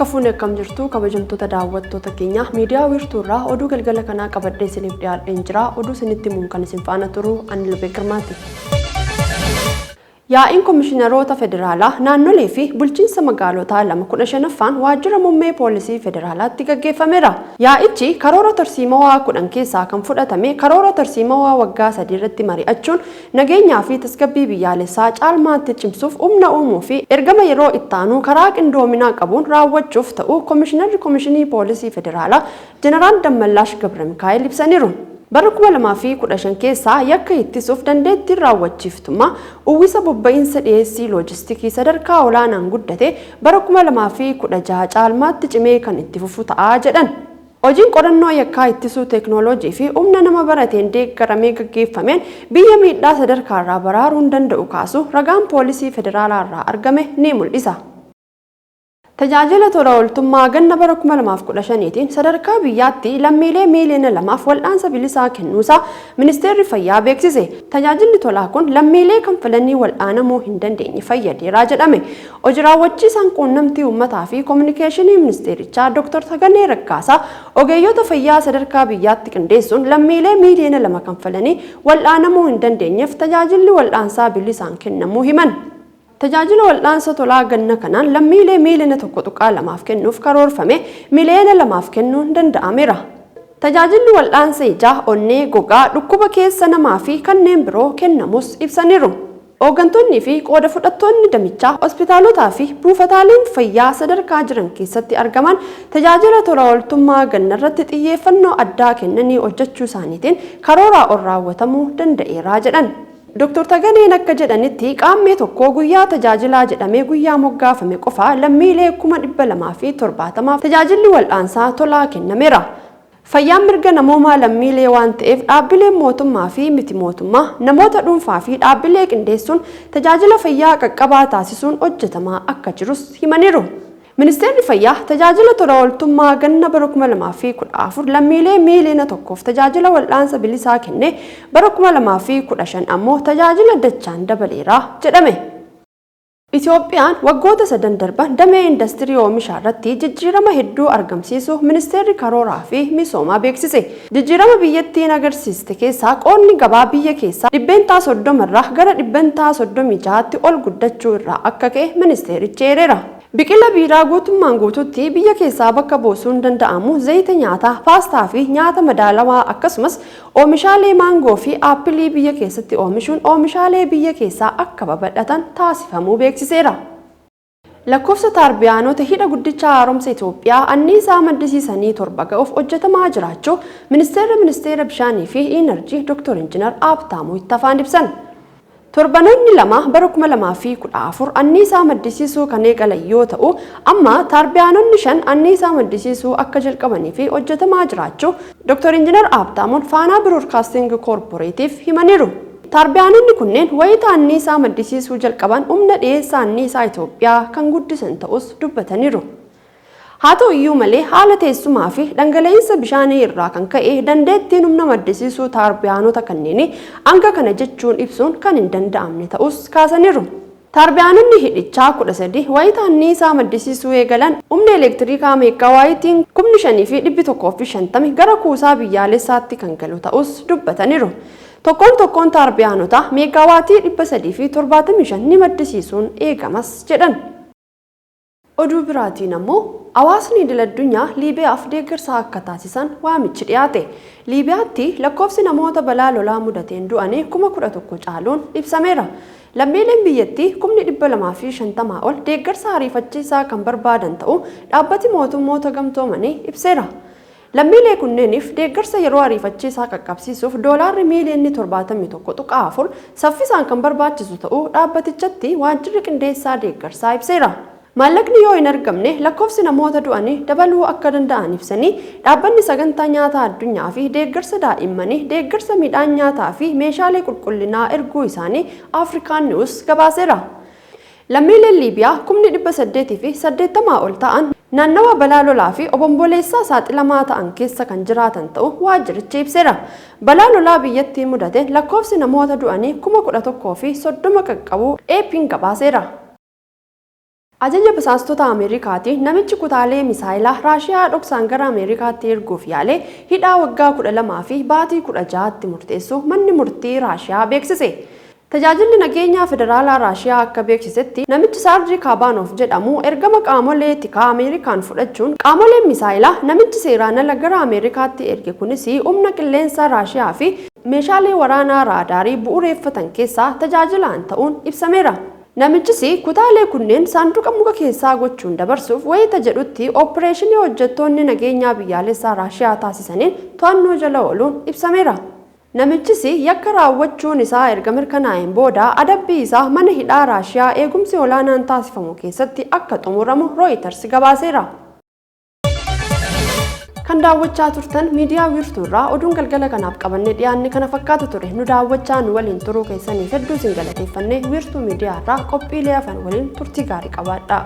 Harka fuune akkam jirtu kabajamtoota daawwattoota keenya miidiyaa wiirtuu irraa oduu galgala kanaa qabadhee isiniif dhiyaadheen jira. Oduu isinitti himuun kan isin faana turu ani Lubee Girmaati. Yaa'iin Komishinaroota Federaalaa, Naannolee fi Bulchiinsa Magaalotaa 2 15ffaan Waajjira Muummee Poolisii Federaalaatti gaggeeffameera. Yaa'ichi karoora tarsiimawaa 10 keessaa kan fudhatame karoora tarsiimawaa waggaa 3 irratti mari'achuun nageenyaa fi tasgabbii biyyaalessaa caalmaatti cimsuuf humna uumuu fi ergama yeroo ittaanuu karaa qindoominaa qabuun raawwachuuf ta'uu Komishinarri Komishinii Poolisii Federaalaa Jeneraal Dammallaash Gabramikaa'el ibsaniiru. Bara 2015 keessaa yakka ittisuuf dandeettiin raawwachiiftummaa uwwisa bobba'insa dhiyeessii loojistikii sadarkaa olaanaan guddate bara 2016 caalmaatti cimee kan itti fufu ta'a jedhan. Hojiin qorannoo yakkaa ittisuu teeknooloojii fi humna nama barateen deeggaramee gaggeeffameen biyya miidhaa sadarkaarraa baraaruun danda'u kaasuu ragaan Poolisii Federaalaarraa argame ni mul'isa. Tajaajila tola ooltummaa ganna bara 2015tiin sadarkaa biyyaatti lammiilee miiliyoona 2f wal'aansa bilisaa kennuusaa Ministeerri Fayyaa beeksise. Tajaajilli tolaa kun lammiilee kanfalanii wal'aanamuu hin dandeenye fayyadeera jedhame. Hoji raawwachiisaan quunnamtii uummataa fi kominikeeshinii ministeerichaa Dooktar Taganee Raggaasaa ogeeyyota fayyaa sadarkaa biyyaatti qindeessuun lammiilee miiliyoona 2 kanfalanii wal'aanamuu hin dandeenyeef tajaajilli wal'aansaa bilisaan kennamuu himan. Tajaajila wal'aansa tolaa ganna kanaan lammiilee miiliyoona 1.2f kennuuf karoorfame miliyoona 2f kennuun danda'ameera. Tajaajilli wal'aansa ijaa, onnee, gogaa, dhukkuba keessa namaa fi kanneen biroo kennamuus ibsaniiru. Hooggantoonnii fi qooda fudhattoonni damichaa hospitaalotaa fi buufataaleen fayyaa sadarkaa jiran keessatti argaman tajaajila tola ooltummaa gannarratti xiyyeeffannoo addaa kennanii hojjechuu isaaniitiin karooraa ol raawwatamuu danda'eera jedhan. Dr. Taganeen akka jedhanitti Qaammee 1 guyyaa tajaajilaa jedhamee guyyaa moggaafame qofa lammiilee 270,000f tajaajilli wal'aansaa tolaa kennameera. Fayyaan mirga namoomaa lammiilee waan ta'eef dhaabbileen mootummaa fi miti mootummaa, namoota dhuunfaa fi dhaabbilee qindeessuun tajaajila fayyaa qaqqabaa taasisuun hojjetamaa akka jirus himaniiru. Ministeerri Fayyaa tajaajila tola ooltummaa ganna bara 2014 lammiilee miiliyoona 1f tajaajila wal'aansa bilisaa kenne bara 2015 ammoo tajaajila dachaan dabaleera jedhame. Itiyoophiyaan waggoota sadan darban damee indastirii oomishaarratti jijjiirama hedduu argamsiisuu Ministeerri Karooraa fi Misoomaa beeksise. Jijjiirama biyyattiin agarsiiste keessaa qoodni gabaa biyya keessaa %30 irraa gara %36tti ol guddachuu irraa akka ka'e ministeerichi eereera. Biqila biiraa guutummaan guutuutti biyya keessaa bakka buusuun danda'amu zayita nyaataa, paastaa fi nyaata madaalawaa akkasumas oomishaalee maangoo fi aappilii biyya keessatti oomishuun oomishaalee biyya keessaa akka babal'atan taasifamuu beeksiseera. Lakkoofsa taarbiyaanota hidha guddicha haaromsa Itoophiyaa anniisaa maddisiisanii 7 ga'uuf hojjetamaa jiraachuu Ministeerri Ministeera Bishaanii fi Iinarjii Dr. Injinar Haabtaamuu Ittafaan ibsan. Torbanoonni 2 bara 2014 anniisaa maddisiisuu kan eegalan yoo ta'u, amma taarbiyaanonni 5 anniisaa maddisiisuu akka jalqabanii fi hojjetamaa jiraachuu Dr. Injinar Haabtaamuun Faanaa Biroodkaastiingi Koorporeetiif himaniiru. Taarbiyaanonni kunneen wayita anniisaa maddisiisuu jalqaban humna dhiyeessa anniisaa Itoophiyaa kan guddisan ta'uus dubbataniiru. Haa ta'u iyyuu malee haala teessumaa fi dhangala'iinsa bishaanii irraa kan ka'e dandeettiin humna maddisiisuu taarbiyaanota kanneenii hanga kana jechuun ibsuun kan hin danda'amne ta'uus kaasaniiru. Taarbiyaanonni hidhichaa 13 wayita anniisaa maddisiisuu eegalan humna elektirikaa meeggaawaayitiin kumni 5 fi 150 gara kuusaa biyyaalessaatti kan galu ta'uus dubbataniiru. Tokkoon tokkoon taarbiyaanotaa meeggaawaatii 375 ni maddisiisuun eegamas jedhan. Oduu biraatiin ammoo hawaasni idil-addunyaa Liibiyaaf deeggarsa akka taasisan waamichi dhiyaate. Liibiyaatti lakkoofsi namoota balaa lolaa mudateen du'anii 11,000 caaluun ibsameera. Lammiileen biyyattii kumni 250 ol deeggarsa ariifachiisaa kan barbaadan ta'uu Dhaabbati Mootummoota Gamtoomanii ibseera. Lammiilee kunneeniif deeggarsa yeroo ariifachiisaa qaqqabsiisuuf Doolaarri miiliyoonni 71.4 saffisaan kan barbaachisu ta'uu dhaabbatichatti waajjirri qindeessaa deeggarsaa ibseera. Maallaqni yoo hin argamne lakkoofsi namoota du'anii dabaluu akka danda'an ibsanii, Dhaabbanni Sagantaa Nyaataa Addunyaa fi deeggarsa daa'immanii deeggarsa midhaan nyaataa fi meeshaalee qulqullinaa erguu isaanii Afrikaan Niwus gabaaseera. Lammiileen Liibiyaa kumni 880 ol ta'an naannawa balaa lolaa fi obomboleessaa saaxilamaa ta'an keessa kan jiraatan ta'uu waajjirichi ibseera. Balaa lolaa biyyattii mudateen lakkoofsi namoota du'anii 11,030 qaqqabuu AP'n gabaaseera. Ajaja basaastota Ameerikaatiin namichi kutaalee misaayilaa Raashiyaa dhoksaan gara Ameerikaatti erguuf yaale hidhaa waggaa 12 fi baatii 16tti murteessu manni murtii Raashiyaa beeksise. Tajaajilli nageenyaa federaalaa Raashiyaa akka beeksisetti, namichi Saarjii Kaabaanoof jedhamu ergama qaamolee tikaa Ameerikaan fudhachuun qaamoleen misaayilaa namichi seeraan ala gara Ameerikaatti erge kunis humna qilleensaa Raashiyaa fi meeshaalee waraanaa raadaarii bu'uureeffatan keessaa tajaajilaan ta'uun ibsameera. Namichis kutaalee kunneen saanduqa muka keessaa gochuun dabarsuuf wayita jedhutti opereeshinii hojjettoonni nageenyaa biyyaalessaa Raashiyaa taasisaniin to'annoo jala ooluun ibsameera. Namichis yakka raawwachuun isaa erga mirkanaa'een booda adabbii isaa mana hidhaa Raashiyaa eegumsi olaanaan taasifamu keessatti akka xumuramu Reuters gabaaseera. Kan daawwachaa turtan miidiyaa Wiirtuu irraa oduun galgala kanaaf qabannee dhiyaanne kana fakkaata ture. Nu daawwachaa nu waliin turuu keessaniif hedduu isin galateeffannee, Wiirtuu Miidiyaa irraa qophiilee hafan waliin turtii gaarii qabaadhaa.